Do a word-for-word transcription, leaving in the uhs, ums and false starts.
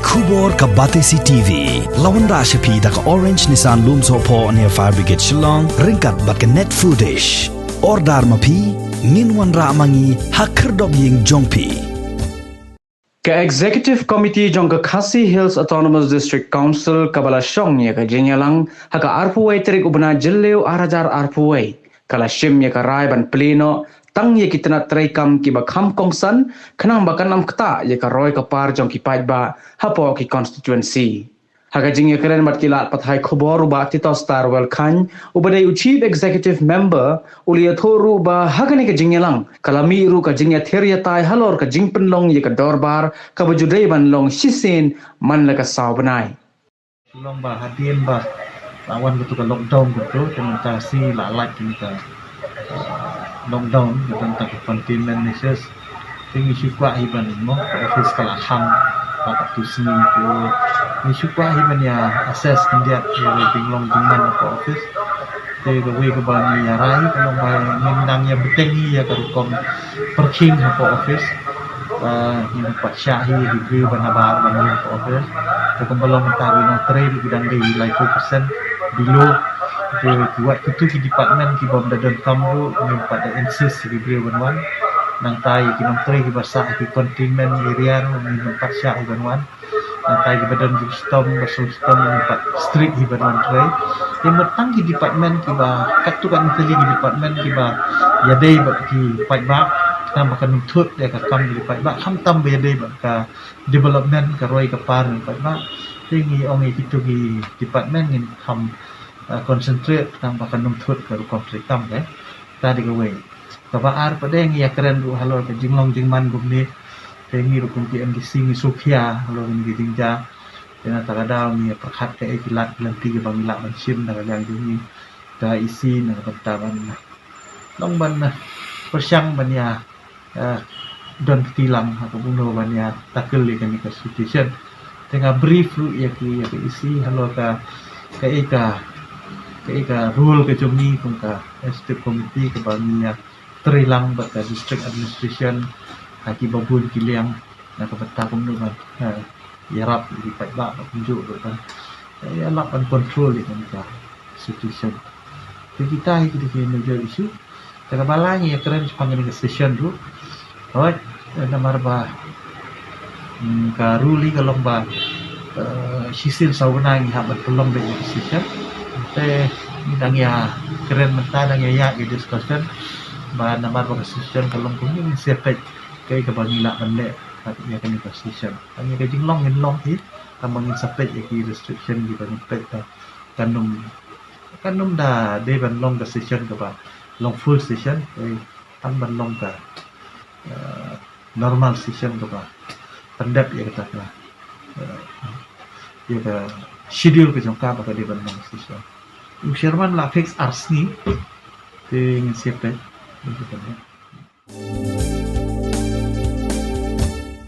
Khubor ka Batesi T V la wanrah sha phi da ka Orange Nissan Lumsohphoh near Fire Brigade Shillong, ryngkat bad ka Net Foodish. Order ma phi, ngin wanrah ma ngi ha khyrdop ïing jong phi. Ka Executive Committee jong ka Khasi Hills Autonomous District Council kaba la shong ïa ka jingïalang ha ka arphew wei tarik u bnai Jylliew ar hajar arphew wei, ka la shim ïa ka rai ban plie noh tang ïa ki tnat treikam kiba kham kongsan, khnang ba kan ym ktah ïa ka roi ka par jong ki paidbah hapoh ki constituency. Ha ka jingïakren bad ki lad pathai khubor, u Bah Titostar Welkhan, uba dei u Chief Executive Member, u la ïathuh ruh ba ha kane ka jingïalang ka la mih ruh ka jingïathir ïatai halor ka jingpynlong ïa ka dorbar kaba ju dei ban long shisien man la ka saw bnai. Long ba hadien ba la wan katu ka lockdown katu, te mynta shi la lait kane ka, uh, lockdown, kata mynta ka containment measures. Te ngi shu kwah hi ban mo, ka office ka la khang ba katu sngi, te ngi shu kwah hi ban ïa assess khyndiat ïa ka jinglong jingman ka office. Te kawei kaba ngi ïa rai ka long ba ngin nang ïa bteng hi ïa ka rukom pyrkhing ha ka office. Ba ngin pat shah hi ïa ki briew ba nabar ban ïeng ha ka office. Te kumba long mynta ki nongtrei ruh ki dang dei laiphew percent below. Te ki wat kitu ki department ki bym da donkam ruh ngin pat da insist ïa ki briew ban wan. Nangta ïa ki nongtrei kiba sah ha ki containment area ruh ngin pat shah hi ban wan. Nangta kiba don ki shitom, ba shu shitom, ngin pat strict hi ban wan trei. Te mut tang ki department kiba, katto katne tylli ki department kiba ïadei bad ki paidbah, khnang ba kan ym thut ïa ka kam ki paidbah, khamtam ba ïadei bad ka development, ka roi ka par ki paidbah. Te ngi ong ïa kitu ki department ngin kham, uh, concentrate khnang ba kan ym thut ka rukom treikam, eh. Kata dei kawei. Kaba ar pat de ngi ïakren ruh halor ka jinglong jingman kumne. Te ngi ruh kum ki M D C ngi sngewkhia halor kine ki jingjia. Te na kata ka daw ngi ïa pyrkhat kaei ki lad ki lynti kiba ngi lah ban shim na ka liang jong ngi. Ka E C na ka bynta ban long ban, eh, pyrshang ban ïa, eh, don kti lang ha ka bynta ban ïa tackle ïa kane ka situation. Te nga brief ruh ïa ki, ïa ka E C halor ka, kaei ka, kaei ka role ka jong ngi kum ka executive committee kaba ngi ïa trei lang bad ka district administration ha kiba bun ki liang na ka bynta kumno ban, eh, ïarap ïa ki paidbah bad kumjuh ruh ban, eh, ïa lap ban control ïa kane ka situation. Te kita hi kita ki major issue. Te kaba lai ngi ïakren shaphang kane ka session ruh. Hooid, eh, namar ba, mm, ka rule hi ka long ba, eh, shisien saw bnai ngi hap ban pynlong beit ïa ka session. Te ngi dang ïakren mynta, dang ïa ïa discussion ba namar ba ka session ka long kumne, ngin sa peit kaei kaba ngi lah ban leh ïa kane ka session. Tang ïa ka jinglong ngin long hi, tang ba ngin sa peit ïa ki restriction kiba ngin peit, tang kan ym, kan ym da dei ban long ka session kaba long full session, eh, tang ban long ka, eh, normal session kaba pyndep ïa kata ka, eh, ïa ka schedule ka jong ka ba ka dei ban long session. U chairman la fix ar sngi, te ngin sa peit.